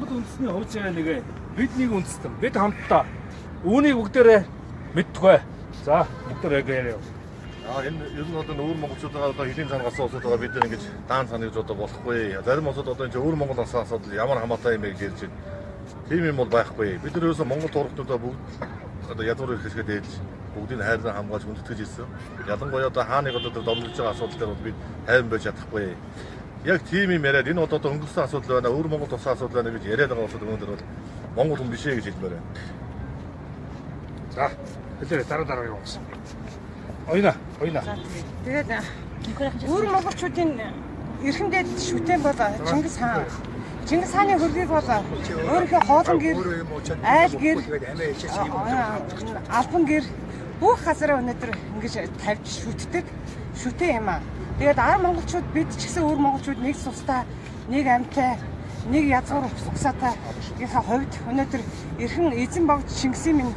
Монгол үндэсний хувь заяа нэгэ бид нэг үндэстэн, бид хамтдаа үүнийг бүгдээрээ мэдтгүй. За, бүгдээрээ яриа. Аа, энэ ер нь одоо өвөр монголчуудаа одоо хөлийн цаана гарсан улсууд байгаа, бид нар ингэж даан цаана гэж одоо болохгүй. Зарим улсууд одоо энэ өвөр монгол улсын асуудал ямар хамаатай юм бэ гэж ярьж байна. Тийм юм бол байхгүй. Бид нар ерөөсөө монгол тургатуудаа бүгд одоо ядуур ихэсгээ дээдэлж бүгдийг хайрлан хамгаалж хүндэтгэж ирсэн. Ялангуяа одоо хааныг одоо дормжиж байгаа асуудал дээр бол бид тайван байж чадахгүй. Яг тийм юм яриад энэ одоо өнгөрсөн асуудал байна, өвөр монгол тусан асуудал байна гэж яриад байгаа улсууд өнөөдөр бол монгол хүн биш ээ гэж хэлмээр байна. За, хэлээрэй, дараа дараа явуулсан. Оюна, оюна. Тэгээд өвөр монголчуудын эрхэм дээд шүтэн бол Чингис хаан. Чингис хааны хөргийг бол өөрийнхөө хоолон гэр, айл гэр, албан гэр бүх газараа өнөөдөр ингэж тавьж шүтдэг шүтэн юм аа. Тэгээд ар монголчууд бид ч гэсэн өвөр монголчууд нэг сустай, нэг амьтай, нэг язгуур угсаатай гийнхаа хувьд өнөөдөр эрхэн эзэн богд Чингисийн минь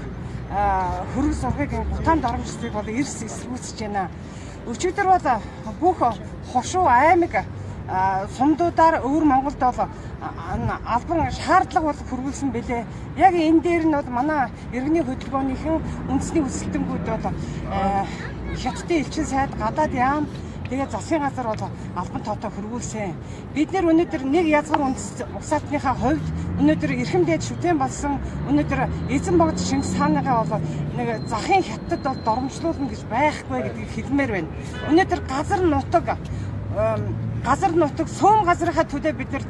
хөрөг сургыг гутаан доромжлыг бол эрс эсэргүүцэж байна. Өчигдөр бол бүх хошуу аймаг сумдуудаар өвөр Монголд бол албан шаардлага бол хөрвүүлсэн бэлээ. Яг энэ дээр нь бол манай иргэний хөдөлгөөнийхэн үндэсний өсөлтөнгүүд бол Хятадын элчин сайд, гадаад яам, тэгээ засгийн газар бол албан тоотой хөрвүүлсэн. Бид нэр өнөөдөр нэг язгуур үндэс угсаатныхаа хувьд өнөөдөр эрхэм дээд шүтэн болсон, өнөөдөр эзэн богд Чингис хааныхаа бол нэг захын Хятадд бол доромжлуулна гэж байхгүй гэдгийг хэлмээр байна. Өнөөдөр газар нутаг сүүм газрынхаа төлөө бид нар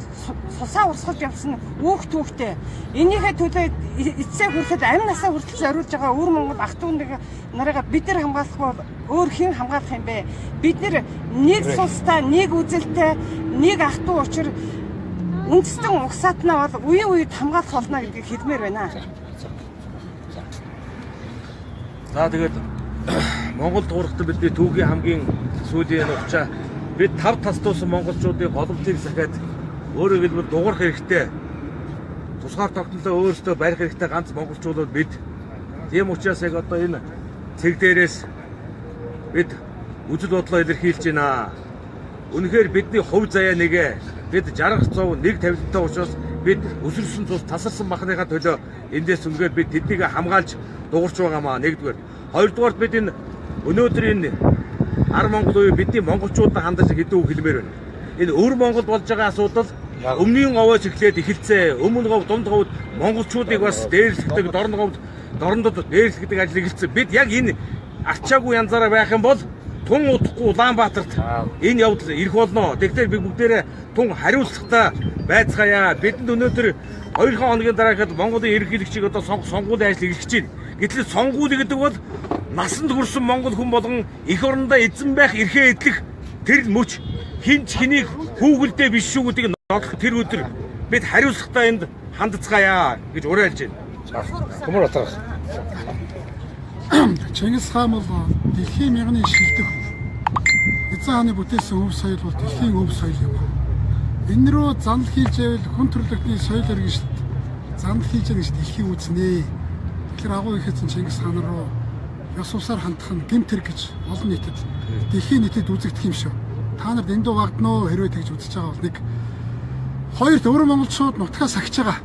сусаа урсгалж явсан үүх түүхтэй. Энийхээ төлөө эцсээ хүртэл амь насаа хүртэл зориулж байгаа өвөр монгол ах トゥ нарыгаа бид нар хамгаалахгүй бол өөр хэн хамгаалах юм бэ? Бид нар нэг сустай, нэг үзэлтэй, нэг ах トゥ учир үндэстэн угсаатнаа бол үеийн үед хамгаалах болно гэдгийг хэлмээр байна. За, тэгээд Монгол дуурахтан бидний түүхийн хамгийн сүүлийн хугацаа бид тав тас туусан монголчуудын голомтыг сахиад өөрөөр хэлбэл дуурах хэрэгтэй. Тусгаар тогтнолоо өөрсдөө барих хэрэгтэй ганц монголчууд бид. Тийм учраас яг одоо энэ цэг дээрээс бид үзэл бодлоо илэрхийлж байна. Үнэхээр бидний хувь заяа нэгэ, бид жаргах зов нэг тавилантай учраас бид өсөрсөн цус тасарсан махныхаа төлөө эндээс үнэхээр бид тэднийг хамгаалж дуурч байгаамаа нэгдүгээр. Хоёрдугаарт бид энэ өнөөдөр энэ ар Монгол үе бидний монголчуудад хандаж хэдэн үг хэлмээр байна. Энэ өвөр Монголд болж байгаа асуудал өмнгийн говьоос эхлээд эхэлцээ. Өмнө говь, дунд говьд монголчуудыг бас дээрлэхдэг, дорн говьд, дорндод дээрлэхдэг ажил эхэлсэн. Бид яг энэ арчаагүй янзаараа байх юм бол тун удахгүй Улаанбаатарт энэ явдал ирэх болно. Тэгэхээр би бүгдээрээ тун хариуцлагатай байцгаая. Бидэнд өнөөдөр 2 хоногийн дараа ихэд Монголын ерөнхийлөгчийг одоо сонгуулийн ажил эхлэж байна. Гэтэл сонгуул гэдэг бол насанд хүрсэн монгол хүн болгон эх орондоо эзэн байх эрхээ эдлэх тэр мөч хинч хэнийг хүүгэлдээ биш шүү гэдгийг нотлох тэр өдөр бид хариуцлагатай энд хандцгаая гэж уриалж байна. Төмөр батар. Чингис хаан бол дэлхийн мянганы шилдэг хүн. Эзэн хааны бүтээсэн өв соёл бол дэлхийн өв соёл юм. Энэ рүү занал хийж байвал хүн төрлөختний соёл иргэншилт занал хийж байгаа гэж дэлхий үзнэ. Тэгэхээр агуу их эзэн Чингис хаан руу ёс усаар хандах нь гэмт хэрэг гэж олон нийтэд дэлхийн нийтэд үзэгдэх юм шүү. Та нар дэндүү вагдноо хэрвээ тэгж үзэж байгаа бол нэг. Хоёрт өвөр монголчууд нутгаа сахиж байгаа.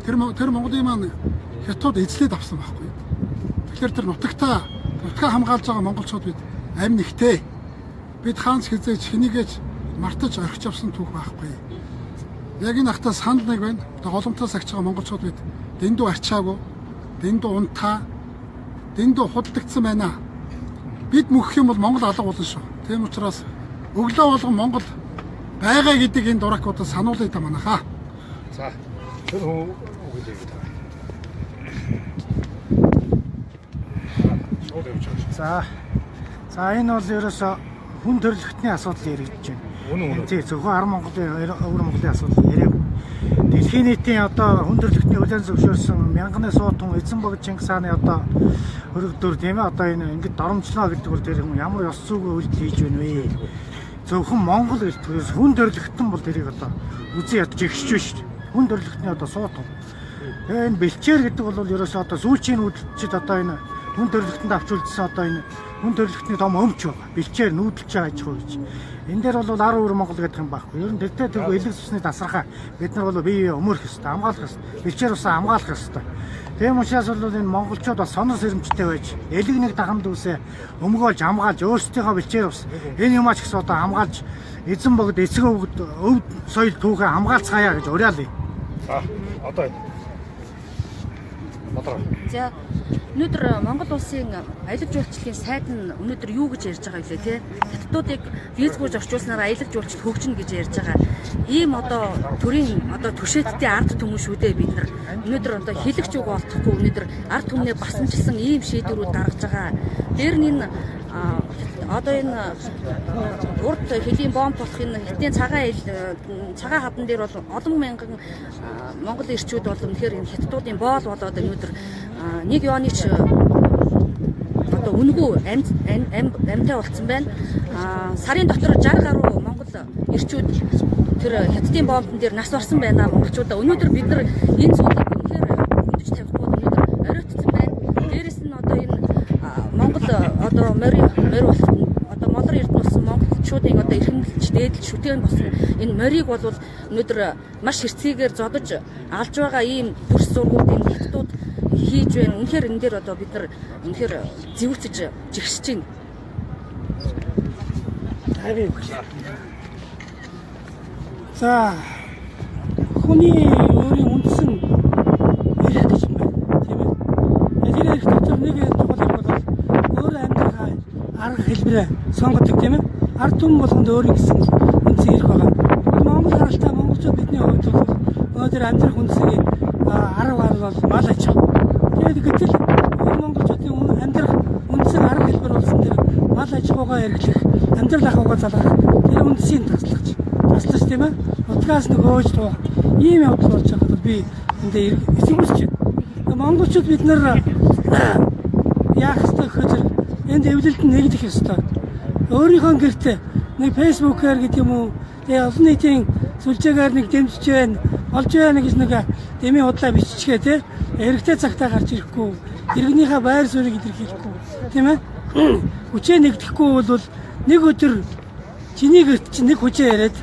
Тэр Монголын маань хятад эзлээд авсан байхгүй. Тэгэхээр тэр нутагтаа нутгаа хамгаалж байгаа монголчууд бид амь нэгтэй. Бид хаанч хизээч хэнийгээж мартаж орхиж авсан түүх байхгүй. Яг энэ ахта санал нэг байна. Одоо голомтоо сахиж байгаа монголчууд бид дэндүү арчаагүй, дэндүү унтаа, дэндүү худалдагдсан байна. Бид мөхөх юм бол Монгол алга болно шүү. Тийм учраас өглөө болгон Монгол байгаа гэдэг энэ дуракуудад сануулъя та манайхаа. За, тэр хүн үг хэлье гэдэг. Шууд явж байгаа. За. За, энэ бол ерөөсө хүн төрөлхтний асуудал яригдж байна. Үнэн үнэн. Тий, зөвхөн ар Монголын өвөр Монголын асуудал яриаг. Дэлхийн нийтийн одоо хүн төрөлхтний хүлээн зөвшөөрсөн мянганы суутун эзэн богд Чингис хааны одоо хөрөгдөр тийм ээ одоо энэ ингэж доромжлоо гэдэг бол тэр хүн ямар ёс зүйн үйлдэл хийж байна вэ? Зөвхөн Монгол гэлтгээс хүн төрөлхтөн бол тэрийг одоо үзэн ядж игшиж шүү дээ. Хүн төрөлхтний одоо суутун. Тэгээ энэ бэлчээр гэдэг бол ерөөсөө одоо сүүлчийн үйлдэлчид одоо энэ Хүн төрөлхтөнд авч үлдсэн одоо энэ хүн төрөлхтний том өмч байгаа. Бэлчээр нүүдэлж байгаа аж ахуй гэж. Энэ дээр бол ар өвөр Монгол гэдэг юм байхгүй. Ер нь тэртээ тэргүй элэг цусны тасархаа бид нар бол бие бие өмөрөх ёстой, хамгаалах ёстой. Бэлчээр усаа хамгаалах ёстой. Тийм учраас бол энэ монголчууд бас сонор сэрэмжтэй байж элэг нэг дахамд үсээ өмгөөлж хамгаалж өөрсдийнхөө бэлчээр ус энэ юмаа ч гэсэн одоо хамгаалж эзэн богд эцэг өвгд өв соёл түүхээ хамгаалцгаая гэж уриалъя. За одоо энэ. Модроо. За өнөөдөр Монгол улсын аялал жуулчлалын сайд нь өнөөдөр юу гэж ярьж байгаа вэ те? Хятадуудыг визгүй орчуулснаар аялал жуулчлал хөгжинэ гэж ярьж байгаа. Ийм одоо төрийн одоо түшээдтэй ард түмэн шүү дээ бид нар. Өнөөдөр одоо хэлэгч үг олдохгүй өнөөдөр ард түмнээ басамжилсан ийм шийдвэрүүд гаргаж байгаа. Дээр нь энэ одоо энэ урд хөлийн бомб болох энэ хятадын цагаан хадан дээр бол олон мянган монгол ирчүүд бол үнэхээр энэ хятадуудын боол болоод өнөөдөр нэг юаны ч одоо үнэгүй амьтай болцсон байна. Сарын дотор 60 гаруй монгол ирчүүд тэр хятадын бомбон дээр нас барсан байна монголчуудаа. Өнөөдөр бид нар энэ зүйлийг үнэхээр хөндөж тавихгүй өнөөдөр оройтсон байна. Дээрэс нь одоо энэ Монгол одоо морь болох одоо молор эрдэнэ болсон монголчуудын одоо эрхэмлж дээдэлж шүтээн болсон энэ морийг бол өнөөдөр маш хэрцгийгээр зодож алж байгаа ийм дүрс зургуудын хятадууд хийж байна. Үнэхээр энэ дээр одоо бид нар үнэхээр зэвүүцэж жигшиж байна. За хүний өөрийн үндсэн эрх гэж юм байна, тийм ээ. Тэр эрх дотор нэг чухал юм бол өөрөө амьдрах арга хэлбэрээ сонгодог, тийм ээ. Ард түмэн болгонд өөрийн гэсэн үндсэн эрх байгаа. Монгол харалтай монголчууд бидний хувьд бол өнөөдөр амьдрах үндсэн арга барил бол мал аж ахуй. Тэгээд гэтэл өвөр монголчуудын амьдрах үндсэн арга хэлбэр болсон тэр мал аж ахуйгаа эрхлэх, амьдрал ахуйгаа залгах тэр үндсийг таслаж тийм ээ. Утгаас нөгөөж дуух ийм явдал болж байхад бол би эндээ эсэргүүцэж байна. Монголчууд бид нар яах ёстой гэхээр энд эвлэлд нэгдэх ёстой. Өөрийнхөө гэртээ нэг фэйсбүүкээр гэдэг юм уу, тэгээ олон нийтийн сүлжээгээр нэг дэмжиж байна, олж байна гэж нэг дэмий худлаа биччихээ тий. Эрэгтэй цагтаа гарч ирэхгүй, иргэнийхээ байр суурийг илэрхийлэхгүй, тийм ээ. Хүчээ нэгдэхгүй бол нэг өдөр чиний гэрт чинь нэг хүчээ яриад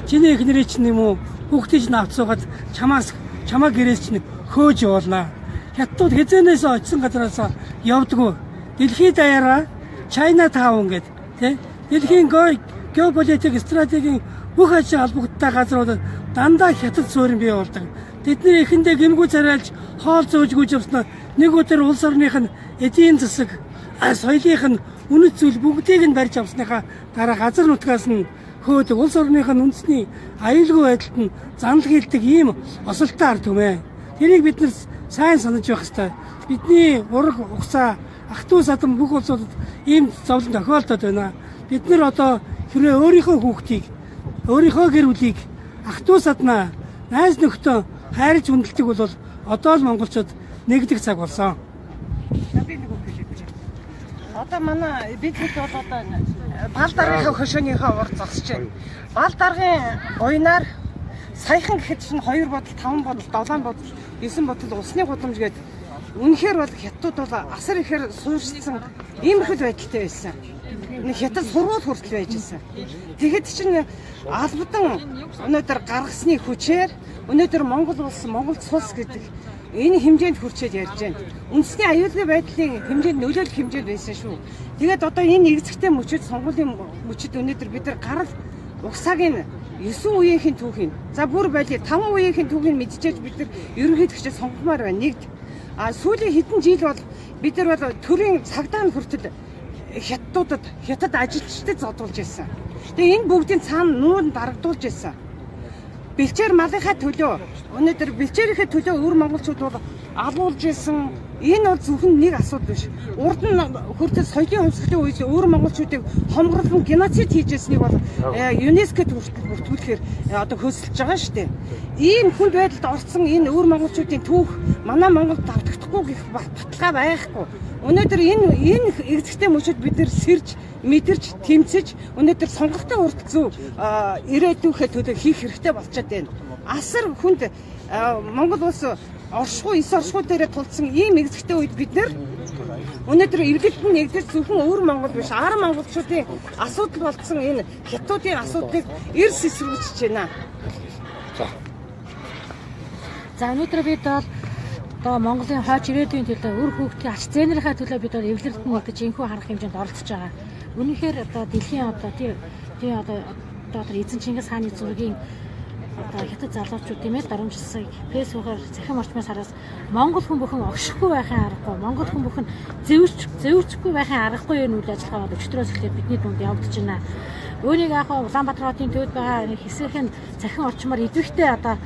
чиний эхнэрийг чинь юм уу хүүхдийг чинь авцуугаад чамаа гэрээс чинь хөөж явуулнаа. Хятадууд хэзээнээс очисон газараас явдггүй. Дэлхийд даяараа China Town гэдэг тий. Дэлхийн геополитик стратегийн бүх ажил холбогдтой газруудад дандаа хятад суурин бий болдог. Тэдний эхэндээ гэмгүй царайлж хоол зөөжгүйж явснаа нэг өдөр улс орных нь эдийн засаг, соёлынх нь үнэт зүйл бүгдийг нь барьж авсныхаа дараа газар нутгаас нь хөөдөг, улс орных нь үндэсний аюулгүй байдалд нь занал хийлдэг ийм осолтой ард түмэн. Тэрийг бид нар сайн санаж байх ёстой. Бидний ураг угсаа ах トゥ садан бүх улсуудад ийм зовлон тохиолдоод байна. Бид нар одоо хэрвээ өөрийнхөө хүүхдийг, өөрийнхөө гэр бүлийг ах トゥ саднаа найз нөхдөө хайрлж хүндэлдэг бол одоо л монголчууд нэгдэх цаг болсон. Би нэг үг хэлээ. Одоо манай бид хэд бол одоо бал даргийнхаа хөшөөнийхөө урд зогсож байна. Бал даргын буйнаар саяхан гэхэд чинь 2 бодол, 5 бодол, 7 бодол, 9 бодол усны гудамж гээд үнэхээр бол хятадууд бол асар ихээр суурьшсан иймэрхүү байдалтай байсан. Нэг хятад сургууль хүртэл байж байсан. Тэгэхэд чинь албадан өнөөдөр гаргасны хүчээр өнөөдөр Монгол улс, Монгол цус гэдэг энэ хэмжээнд хүрчээд ярьж байна. Үндэсний аюулгүй байдлын хэмжээнд нөлөөлөх хэмжээнд байсан шүү. Тэгээд одоо энэ нэгзэгтэй мөчид, сонгуулийн мөчид өнөөдөр бид нар гарал угсааг нь 9 үеийнхэн түүхийг, за бүр байли 5 үеийнхэн түүхийг мэдчихэж бид нар ерөнхийлөгчдөө сонгомоор байна. Нэгд а сүүлийн хэдэн жил бол бид нар бол төрийн цагдаа нь хүртэл хятадуудад хятад ажилчдад зодуулж байсан. Тэгээ энэ бүгдийн цаана нуун дарагдуулж байсан. Бэлчээр малынхаа төлөө өнөөдөр бэлчээрийнхээ төлөө өвөр монголчууд бол алуулж исэн. Энэ бол зөвхөн нэг асуудал биш. Урд нь хүртэл соёлын хувьсгалын үед өвөр монголчуудыг хомгорлон геноцид хийж ирснийг бол ЮНЕСКОд хүртэл бүртгүүлэхээр одоо хөөцөлж байгаа шүү дээ. Ийм хүнд байдалд орсон энэ өвөр монголчуудын түүх манай Монголд давтагдахгүй гэх баталгаа байхгүй. Өнөөдөр энэ эгзэгтэй мөчөд бид нар сэрж, мэдэрч, тэмцэж өнөөдөр сонголтын хүртэл зөв ирээдүйнхээ төлөө хийх хэрэгтэй болчиход байна. Асар хүнд Монгол улс оршихуй, эс оршихуй дээрээ тулцсан ийм эгзэгтэй үед бид нар Өнөөдөр эвлэлт нь нэгдэж зөвхөн өвөр Монгол биш, ар монголчуудын асуудал болцсон энэ хятадын асуудлыг эрс эсэргүүцэж байна. За. За өнөөдөр бид бол одоо Монголын хойч ирээдүйн төлөө, үр хүүхдийн ач зээнэрийнхээ төлөө бид бол эвлэрэлт нэгдэж энэхүү харах хэмжээнд оролцож байгаа. Үнэхээр одоо дэлхийн одоо тий одоо тэр эзэн Чингис хааны зургийн одоо хятад залуучууд тийм ээ дарамжлсан фэйсбүүкээр цахим орчмын сараас Монгол хүн бүхэн огшихгүй байхын аргагүй, Монгол хүн бүхэн зэвэрчгүй байхын аргагүй энэ үйл ажиллагаа бол өчтөрөөс эхлээд бидний дунд явагдаж байна. Үүнийг яг Улаанбаатар хотын төвд байгаа нэг хэсгийнх нь цахим орчмоор идэвхтэй одоо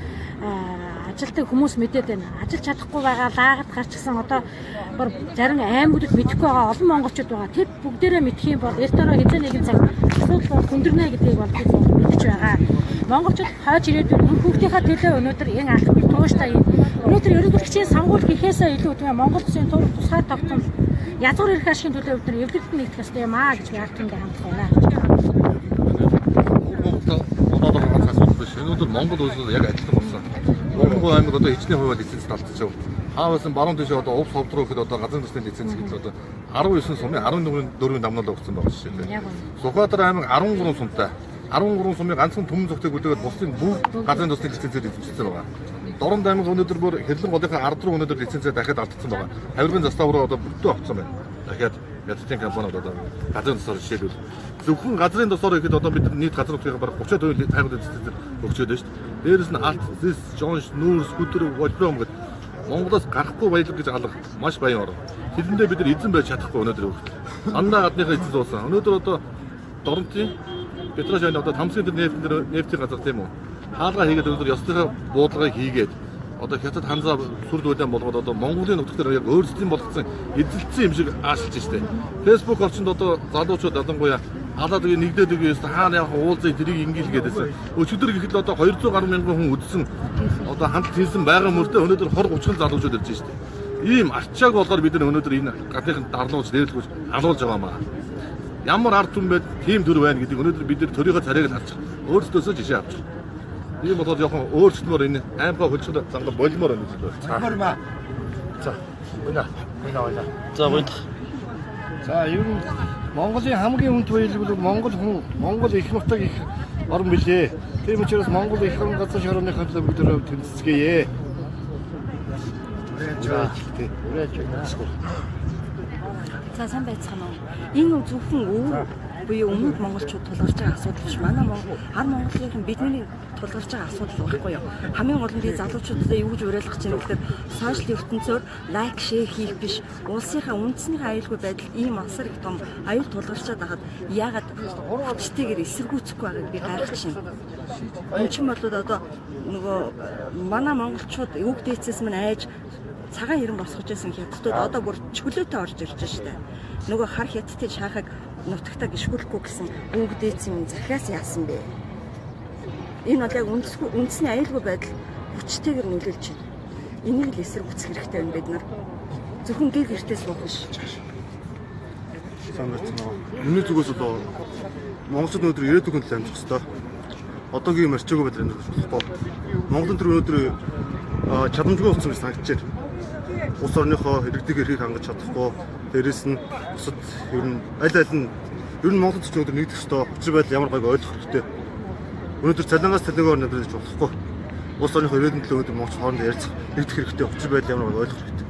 ажилтдаг хүмүүс мэдээд байна. Ажиллаж чадахгүй байгаа лагерт гарчсан одоо бүр зарим аймагуудад мэдэхгүй байгаа олон монголчууд байгаа. Тэр бүгдээрээ мэдэх юм бол эрт орой хэзээ нэгэн цаг асуудал бол хүндэрнэ гэдгийг бол бид мэдэж байгаа. Монголчууд хойч ирээдүйн үр хүүхдийнхаа төлөө өнөөдөр энэ алхмыг тууштай юм. Өнөөдөр ерөнхийлөгчийн сонгуул гэхээсээ илүү тийм Монгол улсын тур тусгаар тогтмол язгуур эрх ашигын төлөө бид нар эвлэрэлт нэгдэх ёстой юм аа гэж би ард түмэндээ хандах байна. Монголд одоо ганц асуудал биш. Өнөөдөр Монгол улсад яг адилхан болсон. Монгол аймаг одоо хичнээн хувиар лиценз алдчихав. Хаавсан баруун тишээ одоо увс ховд руу гэхэд одоо газрын төслийн лиценз гэдэг одоо 19 сумын 14-ийн дамнуулаа өгсөн байгаа жишээ. Сүхбаатар аймаг 13 сумтай. 13 сумын ганцхан түмэн зүгтээ гүлээгээд бусдын бүх газрын төслийн лицензээр эзэмшсэн байгаа. Дорнод аймаг өнөөдөр бүр Хэрлэн голынхаа ард руу өнөөдөр лицензээ дахиад алдсан байгаа. Тавиргын застав руу одоо бүтэн авцсан байна. Дахиад Хятадын компаниуд одоо газрын тусаар жишээлбэл зөвхөн газрын тусаар ихэд одоо бид нийт газар нутгийн бараг 30% тайгууд лицензээр өгчөөд байна шүү дээ. Дээрээс нь алт, зэс, жонш, нүүрс, хүдэр, волбром гэдэг Монголоос гарахгүй баялаг гэж алга маш баян орн. Тэрэндээ бид нар эзэн байж чадахгүй өнөөдөр өгч. Андаа гадныхаа эзэн суусан. Өнөөдөр одоо Дорнотын Петраш айн одоо Тамсын дээр нефтэн дээр нефтийн газар тийм үү? Хаалгаа хийгээд өнөөдөр ёсныхаа буудлагыг хийгээд одоо хятад ханзаа сүр дүүлэн болгоод одоо Монголын нутаг дээр яг өөрсдийн болгоцсон эзэлсэн юм шиг аашилж штэ. Facebook орчинд одоо залуучууд ялангуяа халаад үе нэгдээд үе ёстой хаана явах уулзъя тэрийг ингээл гэдээсэн. Өчигдөр гэхэд л одоо 200 гаруй мянган хүн үзсэн одоо хандлт хийсэн байгаа мөртөө өнөөдөр 20 30 залуучууд ирж штэ. Ийм арчааг болохоор бид нар өнөөдөр энэ гадныхын дарлууж дээрлгүүж алуулж байгаа маа. Ямар ард түмэн байд тийм төр байна гэдэг өнөөдөр бид нар төрийнхөө царайг л харж өөрсдөөсөө жишээ авч. Тийм болохоор жоохон өөрчлөмөр энэ аймгаа хөлчгөл занга болмоор байна гэж байна. За. Уна. Уна уна. За гоёдох. За ер нь Монголын хамгийн хүнд баялаг бол Монгол хүн, Монгол их нутаг их орн билээ. Тийм учраас Монгол их орн газар шорооныхоо төлөө бүгд тэмцэцгээе. За сайн байцгаана уу. Энэ зөвхөн өвөр буюу өмнөд монголчууд тулгарч байгаа асуудал биш. Манай Монгол ар монголынхан бидний тулгарч байгаа асуудал байхгүй юу. Хамгийн гол нь би залуучуудаа юу гэж уриалгах чинь гэхээр сошиал ертөнцөөр лайк, шеэр хийх биш. Улсынхаа үндснийхээ аюулгүй байдал ийм асар их том аюул тулгарчаад байхад яагаад хүчтэйгээр эсэргүүцэхгүй байгааг би гайхаж байна. Энэ чинь бол одоо нөгөө манай монголчууд өг дээдсээс минь айж цагаан хэрэн босгож байсан хятадууд одоо бүр чөлөөтэй орж ирж штэ. Нөгөө хар хятадын шаахаг нутагтаа гიშгүүлэхгүй гэсэн үг дээдсийн минь захиас яасан бэ? Энэ бол яг үндэсний аюулгүй байдал хүчтэйгээр нөлөөлж байна. Энийг л эсэргүүцэх хэрэгтэй байна бид нар. Зөвхөн гэр гэртээ суух биш. Сайн байцгаана уу. Миний зүгээс одоо монголчууд өнөөдөр ирээдүйн төлөө амжих ёстой. Одоогийн марчаагүй байдлаар амьдрах болохгүй. Монголын төр өнөөдөр чадамжгүй болсон гэж санагдаж байна. Улс орныхоо иргэдийн эрхийг хангаж чадахгүй. Дээрээс нь бусад ер нь аль аль нь ер нь Монголд ч өнөөдөр нэгдэх ёстой. Учир байдал ямар гайг ойлгох хэрэгтэй. Өнөөдөр цалингаас цалингаар амьдрах болохгүй. Улс орныхоо ирээдүйн төлөө өнөөдөр монголч хоорондоо ярилцах, нэгдэх хэрэгтэй. Учир байдал ямар гайг ойлгох хэрэгтэй.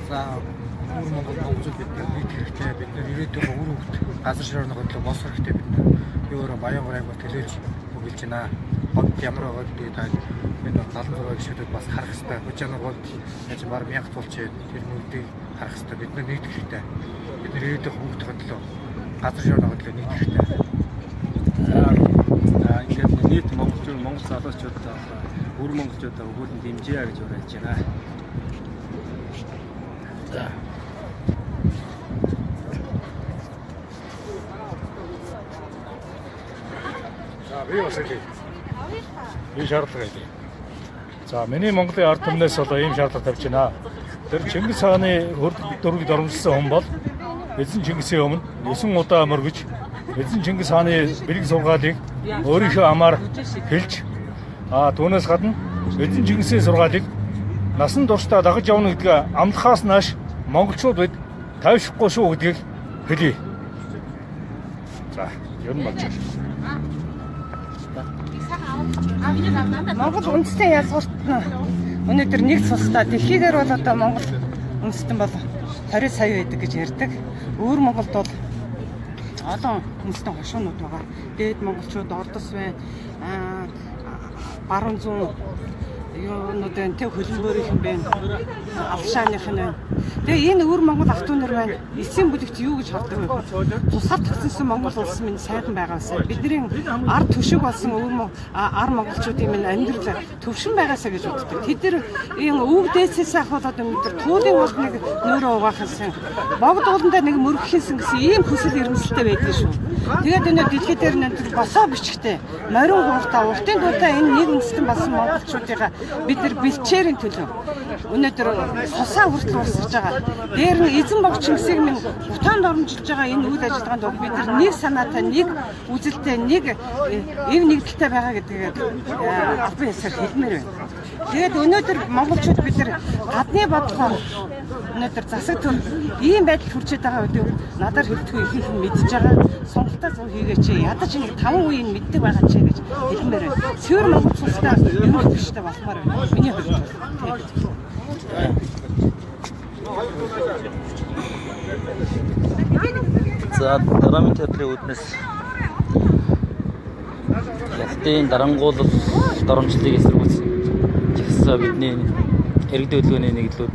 За өвөр Монгол монголчууд бид нар нэгдэх хэрэгтэй. Бид нар ирээдүйн үр хөвгт газар шорооныхоо төлөө босох хэрэгтэй. Бид нар өөрөө Баянгор аймаг төлөөлж мөглөж байна. Бод ямар байгаа гэдгийг та энэ 76 гишүүдүүд бас харах хэрэгтэй. Хужаанар бод яаж бараг 1000 тулчээ тэр нүдийг харах хэрэгтэй. Бид нар нэгдэх хэрэгтэй. Бид нар ирээдүйн хүүхдийн төлөө газар шорооныхоо төлөө нэгдэх хэрэгтэй. За ингээд нийт монголчууд, монгол залуучуудаа, өвөр монголчуудаа өгүүлэн дэмжийа гэж уриалж байна. За. За би бас хэлье. Би шаардлага хэлье. За миний Монголын ард түмнээс бол ийм шаардлага тавьж байна. Тэр Чингис хааны хөр дөрвийг дормжлсон хүн бол эзэн Чингисийн өмнө 9 удаа мөргөж эзэн Чингис хааны бэлэг сургаалыг өөрийнхөө амаар хэлж түүнээс гадна эзэн Чингисийн сургаалыг насан туршдаа дагаж явна гэдгээ амлахаас нааш монголчууд бид тайвшихгүй шүү гэдгийг хэлье. За, ер нь болж байна. Монгол үндэстэн ялгуурт нь өнөөдөр нэг цустай дэлхийгээр бол одоо Монгол үндэстэн бол 20 сая байдаг гэж ярьдаг. Өвөр Монголд бол олон үндэстэн хошуунууд байгаа. Дээд монголчууд Ордос байна. Баруун зүүн юунууд байна, тэг хөлбөмбөрийнхэн байна, алшааных нь байна. Тэгээ энэ өвөр Монгол ах トゥ нар байна. Эцсийн бүлэгт юу гэж хардаг вэ? Тусгаар тогтсон Монгол улс минь сайхан байгаасаа. Бидний ард түшиг болсон өвөр ар монголчуудын минь амьдрал төвшин байгаасаа гэж боддог. Тэд нар ийм өв дээсээс ахуулаад өнөөдөр туулын болд нэг нөөрэ угаахсан. Богд ууландаа нэг мөргөхийнсэн гэсэн ийм хүсэл эрмэлзэлтэй байдаг шүү. Тэгээд өнөө дэлхий дээр өнөөдөр босоо бичгтэй морин хууртаа уртын дуутай энэ нэг үндэстэн болсон монголчуудыгаа бид нар бэлчээрийн төлөө өнөөдөр сусаа хүртэл урсгаж байгаа. Дээр нь эзэн бог Чингисийг минь утаанд оромжилж байгаа энэ үйл ажиллагаанд бол бид нар нэг санаатай, нэг үзэлтэй, нэг эв нэгдэлтэй байгаа гэдгийг албан ёсоор хэлмээр байна. Тэгээд өнөөдөр монголчууд бид нар гадны бодлогоор өнөөдөр засаг төр ийм байдал хүрчээд байгаа гэдэг надаар хэлдэггүй ихэнх нь мэдж байгаа. Сонголтоо зөв хийгээч. Ядаж нэг 5 үеийг мэддэг байгаа ч гэж хэлмээр байна. Цэвэр монгол цустай ерөнхий төвштэй болмоор байна. Миний хувьд. За, Драмын театрын үүднээс Хятадын дарангуйлал доромжлыг эсэргүүцсэн жагсаа бидний иргэдийн хөдөлгөөний нэгдлүүд